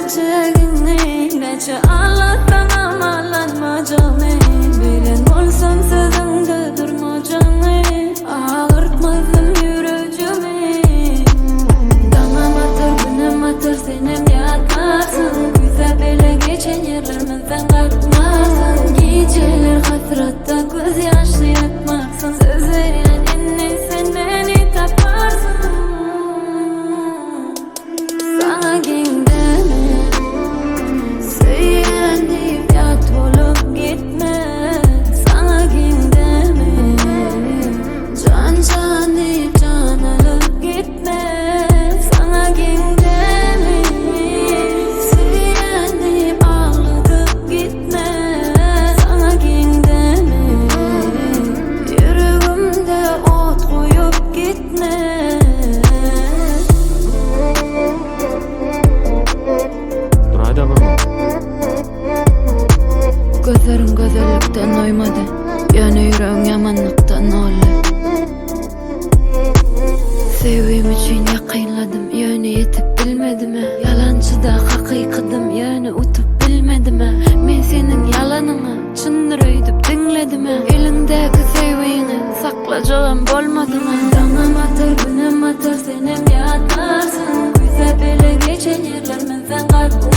etjegiňi Näçe aldatsaňam aldanmajagymy Bilen bolsam sözüňde durmajagyňy Agyrtmazdym ýürejigimi Daňam atar, günem atar, senem ýatlarsyň Küýsäp ele geçen ýerlerimizden gaýtmarsyň Gijeler hasratda göz ýaşly ýatmarsyň Söz berýän indi sen meni taparsyň Saňa geň dämi Söýýän diýip ýat bolup gitme Saňa geň dämi Jan jan diýip jan alyp gitme Saňa geň dämi Söýýän diýip agladyp gitme Saňa geň dämi Ýüregimde ot goýup gitme Duraýda bir gün. Gözleriň gözellikden doýmady, ýöne ýüregiň ýamanlykdan doldy. Söýgim üçin ýakynladym, ýöne ýetip bilmedim-ä. Ýalançyda hakykydym, ýöne utup bilmedim-ä. Men seniň ýalanyňy çyndyr öýdüp diňledim-ä. Eliňdäki söýgiňi saklajagam bolmadyň-a. Daňam atar, günem atar, senem ýatlarsyň. Küýsäp ele geçen ýerlerimizden gaýtmarsyň.